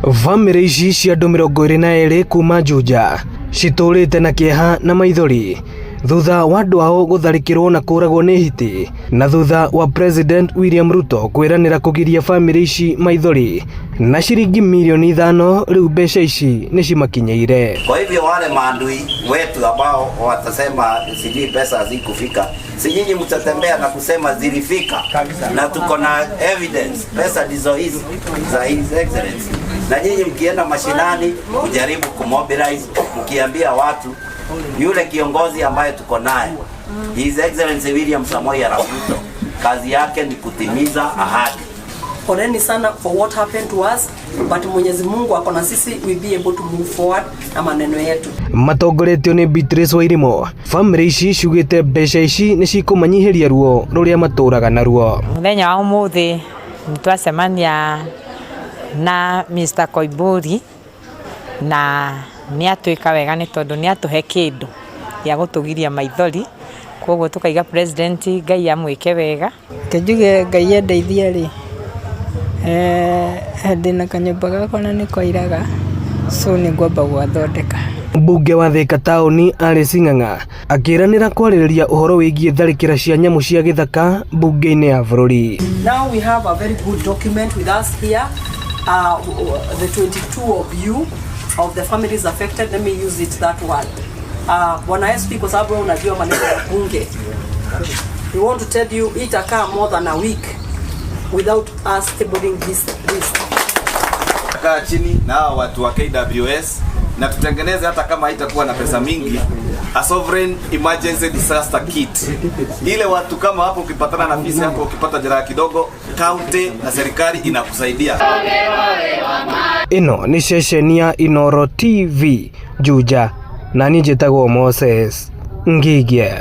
Bamĩrĩ ici cia andũ 22 kuma Juja citũrĩte na kĩeha na maithori thutha wa andũ ao gũtharĩkĩrwo na kũragwo nĩ hiti na thutha wa President William Ruto kwĩranĩra kũgiria bamĩrĩ ici maithori na ciringi mirioni 5, rĩu mbeca ici nĩ cimakinyĩire. Kwa hivyo wale maadui wetu ambao watasema sijui pesa hazikufika, si nyinyi mtatembea na kusema zilifika, na tuko na evidence, pesa ndizo hizi za His Excellency. Na nyinyi mkienda mashinani mjaribu kumobilize, mkiambia watu yule kiongozi ambaye tuko naye, His Excellency William Samoei Arap Ruto, kazi yake ni kutimiza ahadi. Poleni sana for what happened to us, but Mwenyezi Mungu ako na sisi, we be able to move forward na maneno yetu. Matongoretio nĩ Beatrice Wairimu, bamĩrĩ ici ciugĩte mbeca ici nĩ cikũmanyihĩria ruo rũrĩa matũraga naruo. Muthenya wa umuthi nitwacemania na Mr. Koimburi na nĩ atwĩka wega nĩ tondũ nĩ atũhe kĩndũ gĩa gũtũgiria maithori, koguo tukaiga president Ngai amwĩke wega. Reke njuge Ngai andeithia rĩ, ndĩna kanyũmba gakwa na nĩ kwairaga, so nĩ ngwamba gũgathondeka. Mbunge wa Thika taũni Alice Ng'ang'a akĩranĩra kwarĩrĩria ũhoro wĩgiĩ tharĩkĩra cia nyamũ cia gĩthaka mbunge-inĩ ya bũrũri. Now we have a very good document with us here, the 22 of you, of the families affected, let me use it that word. Bwana SP, kwa sababu wewe unajua maneno ya bunge, we want to tell you itakaa more than a week without us tabling this list. Kaa chini na hawa watu wa KWS na tutengeneze, hata kama haitakuwa na pesa mingi, a sovereign emergency disaster kit. Ile watu kama hapo ukipatana na fisi hapo, ukipata jeraha kidogo, county na serikali inakusaidia. Ĩno nĩ ceceni ya Inooro TV Juja, na niĩ njĩtagwo Moses Ngigie.